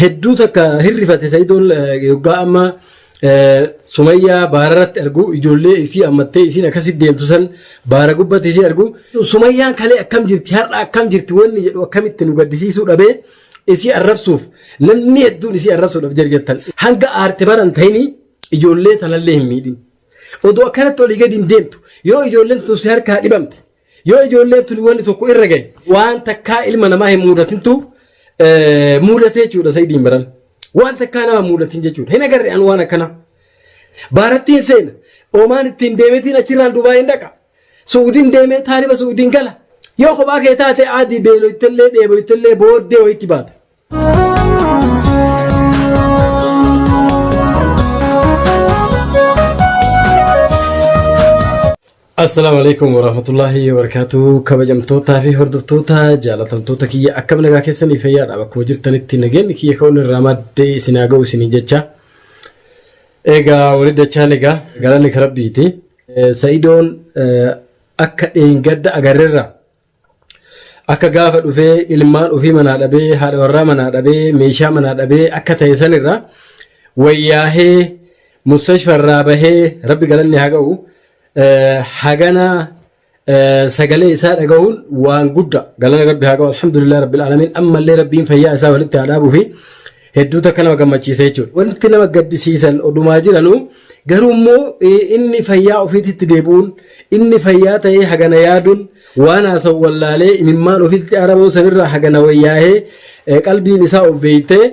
Hedduu takka hirrifate Sa'idoon yoggaa amma Sumayyaa baararratti argu ijoollee isii ammattee isiin akkasitti deemtu san baara gubbatti isii argu Sumayyaan kalee akkam jirti har'a akkam jirti wanni jedhu akkamitti nu gaddisiisuu dhabee isii arrabsuuf namni hedduun isii arrabsuudhaaf jarjartan hanga aarte baran ta'ini ijoollee tanallee hin miidhin. Odoo akkanatti olii gadi hin deemtu yoo ijoolleen tun si harkaa dhibamte Yoo ijoolleen tun wanni tokko irra gahe waan takkaa ilma namaa hin muudatintu muudatee jechuudha Sa'idiin baran. Waan takkaa nama muudatin jechuudha. Hin agarre an waan akkanaa. Baarattiin seena. Oomaan ittiin deemetiin achirraan Dubaayin dhaqa. Suudiin deemee taariba Suudiin gala. Yoo kophaa kee taate adii beeloytellee dheeboytellee booddee wayitti baata. Assalaamu alaikum warahmatullahi wabarakatuh. Kabajamtootaa fi hordoftoota jaalatamtoota kiyya akkam nagaa keessanii fayyaadha bakkuma jirtanitti nageenyi kiyya ka'uun irraa maddee isin haa ga'u isiniin jecha. Egaa walitti dachaan egaa galanni ka rabbiiti. Sa'idoon akka dheengadda agarrerra akka gaafa dhufee ilmaan ofii manaa dhabee haadha warraa manaa dhabee meeshaa manaa dhabee akka ta'e sanirra wayyaahee mustashfarraa bahee rabbi galanni haa ga'u hagana sagalee isaa dhagahuun waan gudda galana rabbi haa ga'u alhamdulillah rabbil alamin ammallee rabbiin fayyaa isaa walitti haa dhaabuu fi hedduu takka nama gammachiisa jechuudha. Wanti nama gaddisiisan odumaa jiranuu garuu immoo inni fayyaa ofiititti deebi'uun inni fayyaa ta'ee hagana yaaduun waan haasa'u wallaalee imimmaan ofiitti araboo sanirraa hagana wayyaahee qalbiin isaa of beektee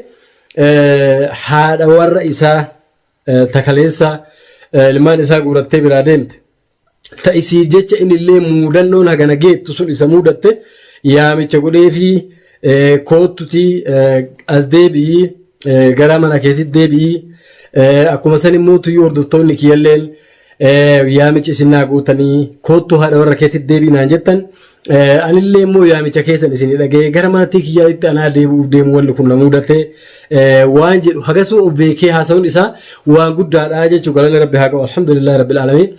haadha warra isaa takaleessa ilmaan isaa guurattee biraa deemte. Ta isiif jecha innillee muudannoon hagana geettu sun isa muudatte yaamicha godheefii koottutii as deebi'ii gara mana keetitti deebi'ii akkuma san immoo tuyyuu hordoftoonni kiyyalleen yaamicha isin naa guutanii koottuu haadha warra keetitti deebi'i naan jettan anillee immoo yaamicha keessan isin dhaga'ee gara maatii kiyyaatti anaa deebi'uuf deemu wanni kun na mudate waan jedhu hagasuu of beekee haasa'uun isaa waan guddaadha jechuu galanni rabbi haa ga'u alhamdulillahi rabbil aalamiin.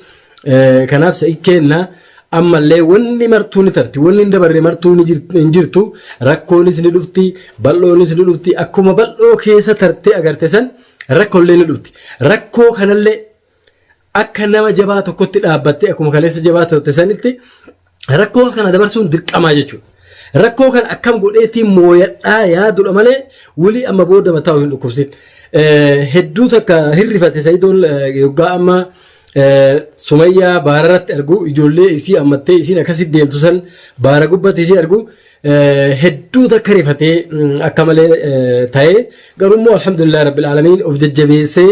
Kanaaf sa'i keenna ammallee wanni martuu ni tarti wanni hin dabarre martuu ni hin jirtu rakkoonis ni dhufti bal'oonis ni dhufti akkuma bal'oo keessa tartee agarte san rakkoollee ni dhufti rakkoo kanallee akka nama jabaa tokkotti dhaabbattee akkuma kaleessa jabaa turte sanitti rakkoo kana dabarsuun dirqamaa jechuudha. Rakkoo kana akkam godheetiin mooyadhaa yaadudha malee wulii amma booda mataa hin dhukkubsin. Hedduu takka hirrifate Sa'idoon yoggaa amma Sumayyaa baararratti argu ijoollee isii ammattee isiin akkasitti deemtu san baara gubbatti isii argu hedduu takka rifatee akka malee ta'ee garuu immoo alhamdulillah rabbil aalamiin of jajjabeessee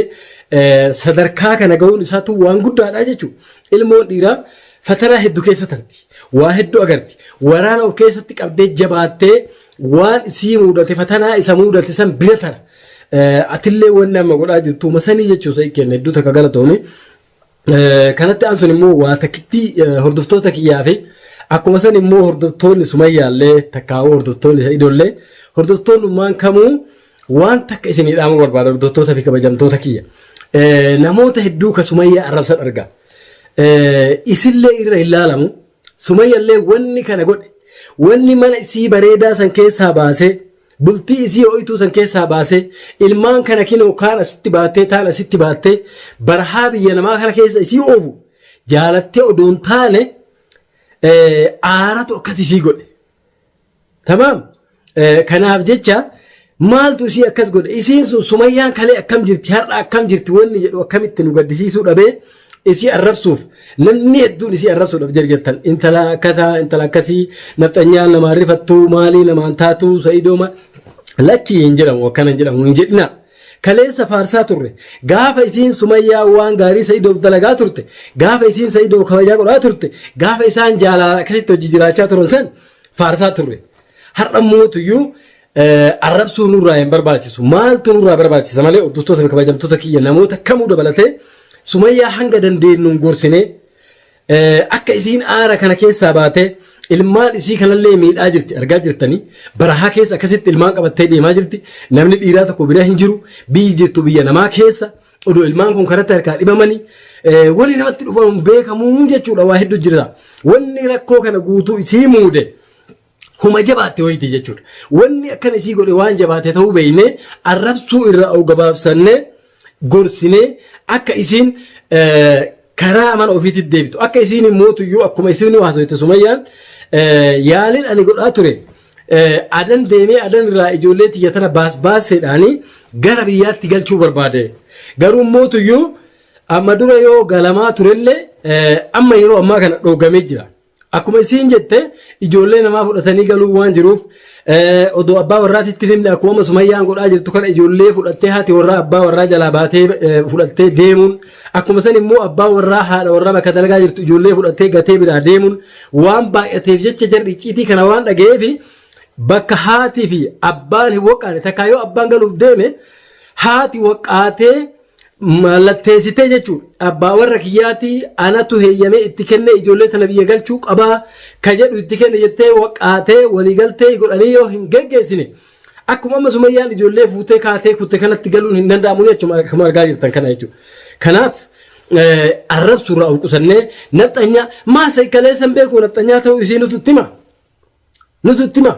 sadarkaa kana gahuun isaatu waan guddaadha jechuudha. Ilmoon dhiiraa fatanaa hedduu keessa tarti. Waa hedduu agarti. Waraana of keessatti qabdee jabaattee waan isii muudate fatanaa isa muudate san bira tara. Atillee wanni amma godhaa jirtu masanii jechuun isa kenna hedduu takka galatoomi. Kanatti aansuun immoo waa takkitti hordoftoota kiyyaa fi akkuma san immoo hordoftoonni Sumayyaallee takkaa'uu hordoftoonni Sa'idoollee hordoftoonni ummaan kamuu waan takka isinii dhaamuu barbaada hordoftoota fi kabajamtoota kiyya. Namoota hedduu ka Sumayyaa arrabsan arga. Isillee irra hin laalamu. Sumayyaallee wanni kana godhe wanni mana isii bareedaa san keessaa baasee Bultii isii ho'ituu san keessaa baasee ilmaan kana kinoo kaan asitti baattee taan asitti baattee barahaa biyya namaa kana keessa isii oofu jaalattee odoo hin taane aaratu akkas isii godhe. Tamaam. Kanaaf jecha maaltu isii akkas godhe isiin sun sumayyaan kalee akkam jirti har'a akkam jirti wanni jedhu akkamitti nu gaddisiisuu dhabee isii arrabsuuf namni hedduun isii arrabsuudhaaf jarjartan intala akkasaa intala akkasii nafxanyaan namaan rifattuu maalii namaan taatuu sa'idoo ma lakkii hin jedhamu akkana hin jedhamu hin jedhina kaleessa faarsaa turre gaafa isiin sumayyaa waan gaarii sa'idoof dalagaa turte gaafa isiin sa'idoo kabajaa godhaa turte gaafa isaan jaalaan akkasitti hojii jiraachaa turan san faarsaa turre har'a mootuyyuu Arrabsuu nurraa hin barbaachisu. Maaltu nurraa barbaachisa malee hordoftoota fi kabajamtoota kiyya namoota kamuu dabalatee Sumayyaa hanga dandeenyuun gorsinee akka isiin aara kana keessaa baatee ilmaan isii kanallee miidhaa jirti argaa jirtanii barahaa keessa akkasitti ilmaan qabattee deemaa jirti namni dhiiraa tokko bira hin jiru biyyi jirtu biyya namaa keessa odoo ilmaan kun karatti harkaa dhibamanii wani namatti dhufan beekamuu jechuudha waa hedduu jira wanni rakkoo kana guutuu isii muude. Huma jabaatte wayiiti jechuudha. Wanni akkana isii godhe waan jabaate ta'uu beeknee arrabsuu irraa of gabaabsannee gorsinee akka isiin karaa mana ofiitti deebitu akka isiin mootuyyuu akkuma isiin haasofte Sumayyaan yaaliin ani godhaa ture adan deemee adan irraa ijoollee tiyya tana baas baaseedhaanii gara biyyaatti galchuu barbaade. Garuu mootuyyuu amma dura yoo galamaa turellee amma yeroo ammaa kana dhoogamee jira. Akkuma isiin jette ijoollee namaa fudhatanii galuu waan jiruuf odoo abbaa warraatitti himne akkuma amma Sumayyaan godhaa jirtu kana ijoollee fudhattee haati warraa abbaa warraa jalaa baatee fudhattee deemuun akkuma san immoo abbaa warraa haadha warraa bakka dalagaa jirtu ijoollee fudhattee gatee biraa deemuun waan baay'ateef jecha jarri icciitii kana waan dhaga'eefi bakka haatii fi abbaan hin waqqaane takkaa yoo abbaan galuuf deeme haati waqqaatee mallatteessitee jechuudha. Abbaa warra kiyyaatii anatu heeyyamee itti kenne ijoollee tana biyya galchuu qabaa ka jedhu itti kenne jettee waqqaatee waliigaltee godhanii yoo hin geggeessine akkuma amma Sumayyaan ijoollee fuutee kaatee kutte kanatti galuun hin danda'amu jechuudha akkuma argaa jirtan kana jechuudha. Kanaaf arrabsuurraa of qusannee nafxanyaa maa kaleessan beeku nafxanyaa ta'uu isii nutu itti hima. Nutu itti hima.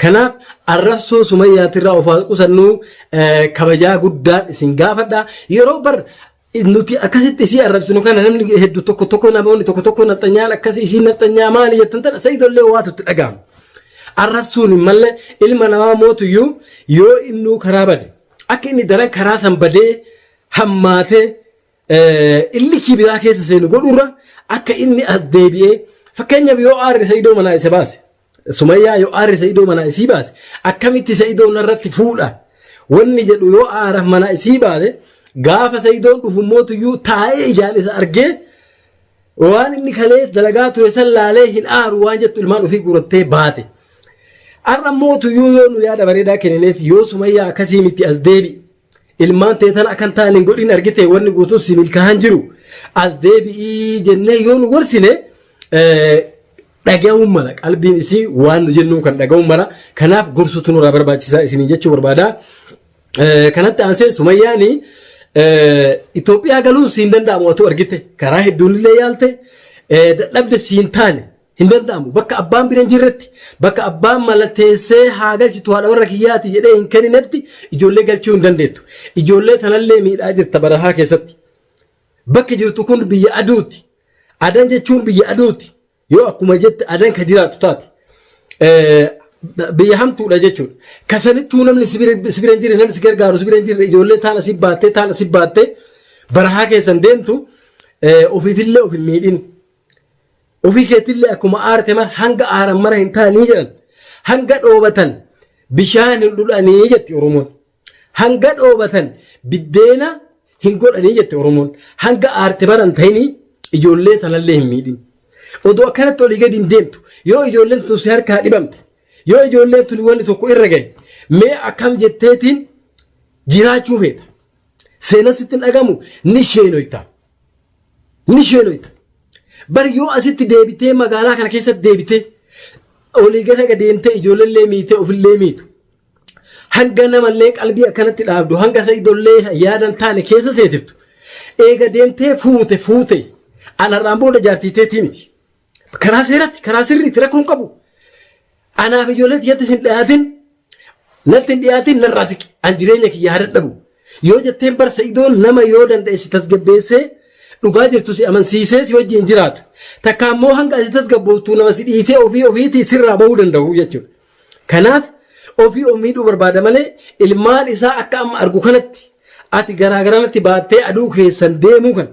Kanaaf arrabsoo Sumayyaatirraa of haa qusannuu kabajaa guddaan isin gaafadha. Yeroo bar nuti akkasitti isii arrabsinu kana namni hedduu tokko tokko namoonni tokko tokko nafxanyaan akkasii isiin nafxanyaa maali jettan tana Sa'iidollee waatu itti dhaga'ama. Arrabsuun hin malle ilma namaa mootuyyuu yoo innuu karaa bade akka inni daran karaa san badee hammaatee illikii biraa keessa seenu godhurra akka inni as deebi'ee fakkeenyaaf yoo aarri Sa'idoo manaa isa baase Sumayyaa yoo aarri Sa'idoo manaa isii baase akkamitti Sa'idoo narratti fuudha wanni jedhu yoo aaraaf manaa isii baase gaafa Sa'idoon dhufu mootuyyuu taa'ee ijaan isa argee waan inni kalee dalagaa ture san laalee hin aaru waan jettu ilmaan ofii guurattee baate. Har'a mootuyyuu yoo nu yaada bareedaa kennineef yoo Sumayyaa akkasii miti as deebi. Ilmaan tee tana akkan ta'an hin godhin argite wanni guutuun si milkaahan jiru. As deebi'ii jennee yoo nu gorsine dhaga'uun mala qalbiin isii waan nu jennuun kan dhaga'uun mala kanaaf gorsuutu nurraa barbaachisaa isinii jechuu barbaada. Kanatti aansee Sumayyaan Itoophiyaa galuun siin danda'amu otoo argite karaa hedduun illee yaalte dadhabde siin taane hin danda'amu bakka abbaan bira hin jirretti bakka abbaan mallatteessee haa galchitu haadha warra kiyyaati jedhee hin kenninetti ijoollee galchuu hin dandeettu. Ijoollee tanallee miidhaa jirta barahaa keessatti. Bakki jirtu kun biyya aduuti. Adan jechuun biyya aduuti. Yoo akkuma jette adan ka jiraattu taate. Biyya hamtuudha jechuudha. Kasanittuu namni si bira hin jirre namni si gargaaru si bira hin jirre ijoollee taan asii baattee taan asii baattee barahaa keessan deemtu ofiifillee of hin miidhin. Ofii keetillee akkuma aarte mara hanga aaran mara hin taanii jedhan. Hanga dhoobatan bishaan hin dhudhanii jetti Oromoon. Hanga dhoobatan biddeena hin godhanii jette Oromoon. Hanga aarte baran ta'inii ijoollee tanallee hin miidhin. Odoo akkanatti olii gadi hin deemtu yoo ijoolleen tun si harkaa dhibamte yoo ijoolleen tun wanni tokko irra gahe mee akkam jetteetiin jiraachuu feeta. Seenan sitti hin dhagamu ni sheenoyta. Ni sheenoyta. Bar yoo asitti deebitee magaalaa kana keessatti deebitee olii gadi deemtee ijoolleellee miitee ofillee miitu. Hanga namallee qalbii akkanatti dhaabdu hanga Sa'idollee yaadan taane keessa seetiftu. Eega deemtee fuute fuute anarraan booda jaartii teetii miti. Karaa seeratti karaa sirriitti rakkoo hin qabu. Anaaf ijoollee tiyyatti sin dhiyaatin natti hin dhiyaatin narraa siqi an jireenya kiyya haa dadhabu. Yoo jetteen bar Sa'idoon nama yoo danda'e si tasgabbeessee dhugaa jirtu si amansiisee si wajjin jiraatu. Takka ammoo hanga asi tasgabbooftu nama si dhiisee ofii ofiitii sirraa bahuu danda'u jechuudha. Kanaaf ofii of miidhuu barbaada malee ilmaan isaa akka amma argu kanatti ati garaa garanatti baattee aduu keessan deemuu kana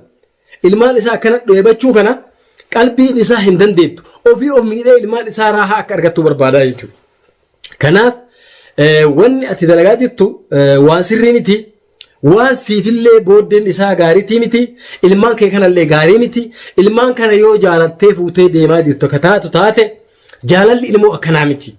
ilmaan isaa akkana dheebachuu kana qalbiin isaa hin dandeettu. Ofii of miidhee ilmaan isaa raahaa akka argattu barbaadaa jechuudha. Kanaaf wanni ati dalagaa jirtu waan sirrii miti. Waan siifillee booddeen isaa gaariitii miti. Ilmaan kee kanallee gaarii miti. Ilmaan kana yoo jaalattee fuutee deemaa jirtu akka taatu taate jaalalli ilmoo akkanaa miti.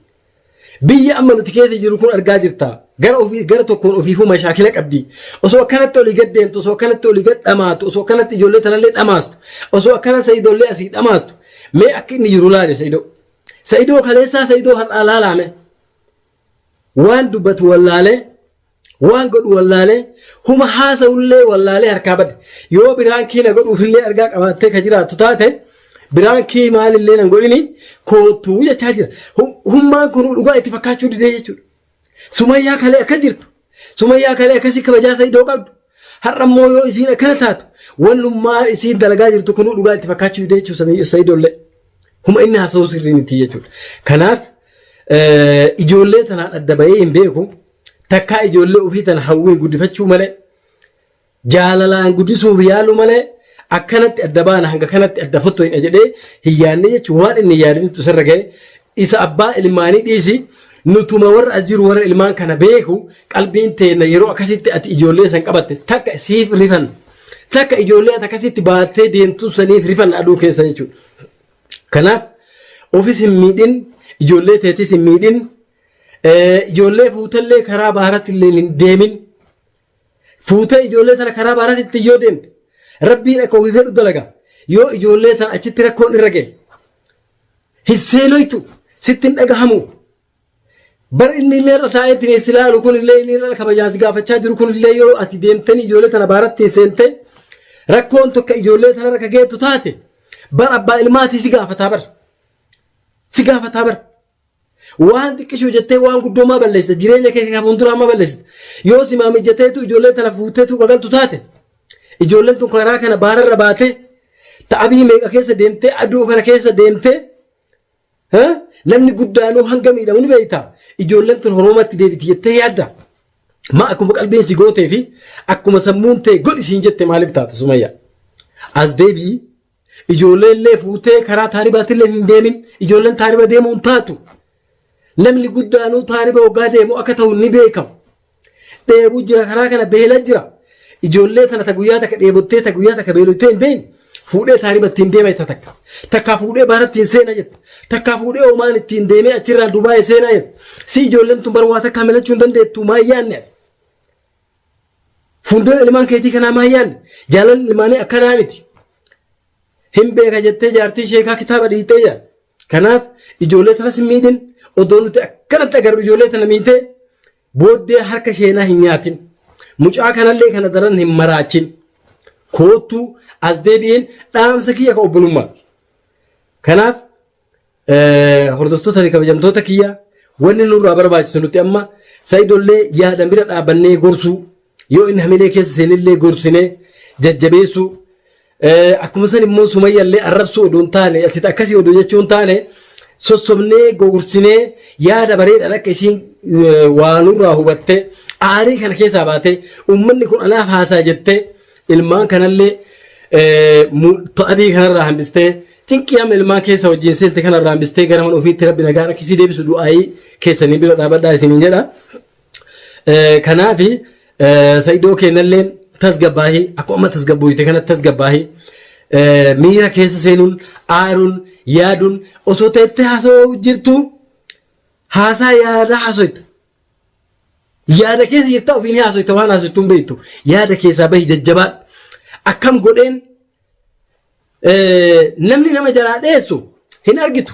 Biyya amma nuti keessa jiru kun argaa jirta. Gara ofii gara tokkoon ofiifuu mashaakila qabdi. Osoo akkanatti olii gad deemtu, osoo akkanatti olii gad dhamaatu, osoo akkanatti ijoollee tanallee dhamaastu, osoo akkana Sa'idoollee asii dhamaastu. Mee akka inni jiru laale Sa'idoo. Sa'idoo kaleessaa Sa'idoo har'aa laalaame. Waan dubbatu wallaalee waan godhu wallaalee huma haasa'ullee wallaalee harkaa bade. Yoo biraan kiina godhuufillee argaa qabaattee ka jiraattu taate Biraankii maalillee nan godhini koottuu jechaa jira. Hummaan kun dhugaa itti fakkaachuu didee jechuudha. Sumayyaa kalee akka jirtu. Sumayyaa kalee akkasii kabajaa Sa'idoo qabdu. Har'a immoo yoo isiin akkana taatu wannummaa isiin dalagaa jirtu kunuu dhugaa itti fakkaachuu didee jechuudha Sa'idoollee. Huma inni haasa'uu sirrii miti jechuudha. Kanaaf ijoollee tanaan adda bahee hin beeku. Takkaa ijoollee ofii tana hawwiin guddifachuu malee jaalalaan guddisuuf yaalu malee akkanatti adda baana hanga kanatti adda fottoyna jedhee hin yaadne jechuun waan inni yaadinitu isarra ga'e isa abbaa ilmaanii dhiisi nutuma warra as jiru warra ilmaan kana beeku qalbiin teenna yeroo akkasitti ati ijoollee san qabatte takka siif rifan takka ijoollee ati akkasitti baattee deemtu saniif rifan aduu keessa jechuudha. Kanaaf ofis hin miidhin ijoollee teetis hin miidhin ijoollee fuutallee karaa baaratti illee hin deemin. Fuutee ijoollee tana karaa baaraatti yoo deemte rabbiin akka ofii fedhu dalaga. Yoo ijoollee tana achitti rakkoon irra gahe hin seenoytu sitti hin dhagahamu. Bar inni illee irra taa'ee ittiin si ilaalu kun illee inni irra kabajaan si gaafachaa jiru kun illee yoo ati deemtanii ijoollee tana baaratti seente rakkoon tokko ijoollee tana irra geettu taate bar abbaa ilmaatii si gaafataa bar. Si gaafataa bar. Waan xiqqishuu jettee waan guddoo maa balleessita? Jireenya kee kan fuulduraa maa balleessita? Yoo simaa mijateetu ijoollee tana fuuteetu qagaltu taate ijoolleen tun karaa kana baararra baatee ta'abii meeqa keessa deemtee aduu kana keessa deemtee namni guddaanuu hanga miidhamu ni beekta. Ijoolleen tun horoomatti deebiti jettee yaadda. Maa akkuma qalbiin si gootee fi akkuma sammuun tee godhi siin jette maaliif taate Sumayyaa? As deebi'i Ijoollee illee fuutee karaa taaribaatillee hin deemin. Ijoolleen taariba deemuu hin taatu. Namni guddaanuu taariba waggaa deemu akka ta'u ni beekama. Dheebuu jira karaa kana beela jira. Ijoollee tana ta guyyaa takka dheebottee ta guyyaa takka beelottee hin beekne fuudhee taariba ittiin deema jetta takka. Takkaa fuudhee baara ittiin seena jetta. Takkaa fuudhee omaan ittiin deemee achirraa Dubaayii seenaa jetta. Si ijoolleen tun bar waa takkaa milachuu hin dandeettu maa yaanne ati. Fuuldura ilmaan keetii kanaa maa yaanne? Jaalalli ilmaanii akkanaa miti. Hin beeka jettee jaartii sheekaa kitaaba dhiitee jira. Kanaaf ijoollee tanas hin miidhin odoo nuti akkanatti agarru ijoollee tana miitee booddee harka sheenaa hin nyaatin. Mucaa kanallee kana daran hin maraachin. Koottuu as deebi'een dhaamsa kiyya ka obbolummaati. Kanaaf Hordoftoota fi kabajamtoota kiyya wanni nurraa barbaachisu nuti amma Saidollee yaadan bira dhaabannee gorsuu yoo inni hamilee keessa seenillee gorsinee jajjabeessuu akkuma san immoo Sumayyallee arrabsuu odoo hin taane ati akkasii odoo jechuu hin taane sossobnee gogorsinee yaada bareedhaan akka isiin waa nurraa hubattee aarii kana keessaa baatee uummanni kun anaaf haasaa jettee ilmaan kanallee ta'abii kanarraa hambistee Cinqii amma ilmaan keessa wajjin seente kana irraa hambistee gara mana ofiitti rabbi nagaan akka isii deebisu du'aayii keessanii bira dhaabadhaa isiniin jedha. Kanaafi Sa'idoo keenyalleen tasgabbaahii akkuma amma tasgabbooyte kanatti tasgabbaahii miira keessa seenuun aaruun yaaduun osoo teettee haasawaa jirtu haasaa yaadaa haasoyta. Yaada keessa jirta ofiin haasoyta waan haasoytu hin beektu. Yaada keessaa bahi jajjabaadhu. Akkam godheen Namni nama jalaa dheessu hin argitu.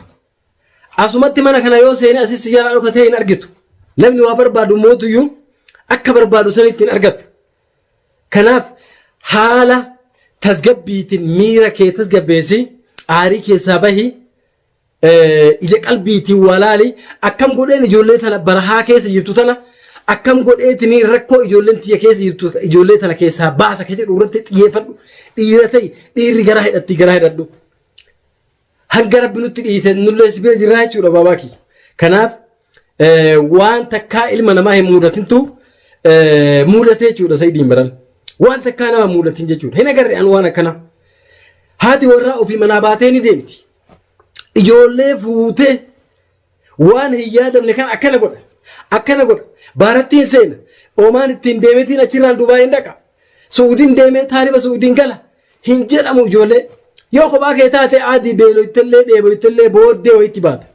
Asumatti mana kana yoo seene asis si jalaa dhokatee hin argitu. Namni waa barbaadu mootuyyuu akka barbaadu sanitti hin argatu. Kanaaf haala tasgabbiitiin miira kee tasgabbeessi aarii keessaa bahi ija qalbiitiin waa laali akkam godheen ijoollee tana barahaa keessa jirtu tana akkam godheetiin rakkoo ijoolleen tiyya keessa jirtu ijoollee tana keessaa baasa ka jedhu irratti xiyyeeffadhu dhiira ta'i dhiirri garaa hidhatti garaa hidhadhu hanga rabbi nutti dhiise nullee si bira jirraa jechuudha baabaa kiyya kanaaf waan takkaa ilma namaa hin muudatintu muudate jechuudha sayidiin baran waan takkaa nama muudatin jechuudha hin agarre an waan akkana haati warraa ofii manaa baatee ni deemti Ijoollee fuutee waan hin yaadamne kan akkana godha. Akkana godha. Baarattiin seena. Omaan ittiin deemeetiin achirraan Dubaayin dhaqa. Suudiin deemee taariba Suudiin gala. Hin jedhamu ijoollee. Yoo kophaa kee taate adii beeloytellee dheeboytellee booddee wayitti baata.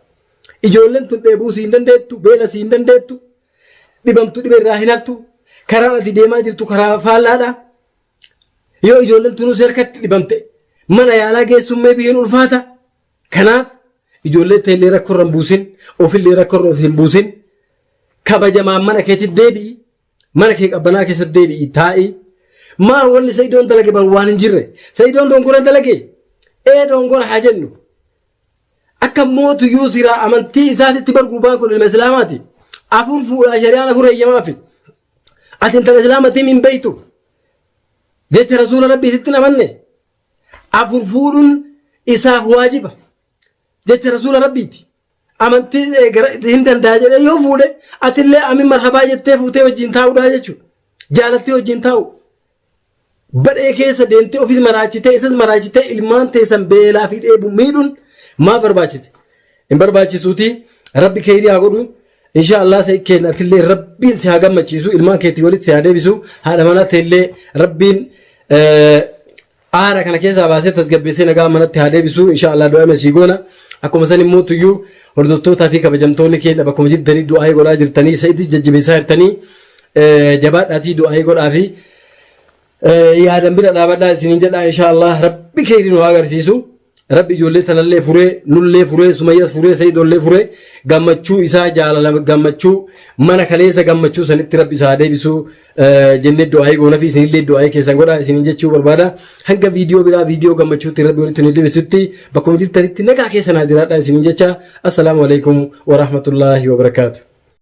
Ijoolleen tun dheebuu si hin dandeettu, beela si hin dandeettu, dhibamtu dhibe irraa hin haftu. Karaan ati deemaa jirtu karaa faallaadha. Yoo ijoolleen tunuu si harkatti dhibamte mana yaalaa geessuun mee biyyoon ulfaata. Kanaaf ijoollee teellee rakkoo irra hin buusin, ofillee rakkoo irra of hin buusin. Kabajamaan mana keetti deebi'i. Mana kee qabbanaa keessatti deebi'i taa'i. Maal wanni Sa'idoon dalage bar waan hin jirre. Sa'idoon dongora dalage. Ee dongora haa jennu. Akka mootuyyuu siraa amantii isaatitti bar gurbaan kun ilma islaamaati. Afur fuudhaa shari'aan afur heeyyamaafi. Ati intala islaamatiin hin beektu. Jecha rasuula rabbii sitti hin amanne. Afur fuudhuun isaaf waajiba. Jecha rasuula rabbiiti. Amantii hin danda'a jedhee yoo fuudhe atillee amin marhabaa jettee fuutee wajjin taa'uudha jechuudha. Jaalattee wajjin taa'u. Badhee keessa deemtee ofis maraachitee isas maraachitee ilmaan teessan beelaa fi dheebu miidhuun maaf barbaachise? Hin barbaachisuuti rabbi keeyrii haa godhu. Insha Allah sai keenya atillee rabbiin si haa gammachiisu ilmaan keetii walitti si haa deebisu haadha manaa teellee rabbiin aara kana keessaa baasee tasgabbeessee nagaa manatti haa deebisu insha Allah du'aa sii goona akkuma san immoo tuyyuu hordoftootaa fi kabajamtoonni keenya bakkuma jirtanii du'aa godhaa jirtanii sa'idis jajjabeessaa jirtanii jabaadhaatii du'aa godhaa fi yaadan bira dhaabadhaa isiniin jedhaa insha Allah rabbi keeyri nu haa agarsiisu. Rabbi ijoollee tanallee furee nullee furee sumayyas furee sa'idoollee furee gammachuu isaa jaalala gammachuu mana kaleessa gammachuu sanitti rabbi isaa deebisu jennee du'aayii goona fi isinillee du'aayii keessan godhaa isiniin jechuu barbaada. Hanga viidiyoo biraa viidiyoo gammachuutti rabbi walitti nu deebisutti bakkuma jirtanitti nagaa keessa naa jiraadhaa isiniin jecha assalaamu alaikum warahmatullaahi wabarakaatu.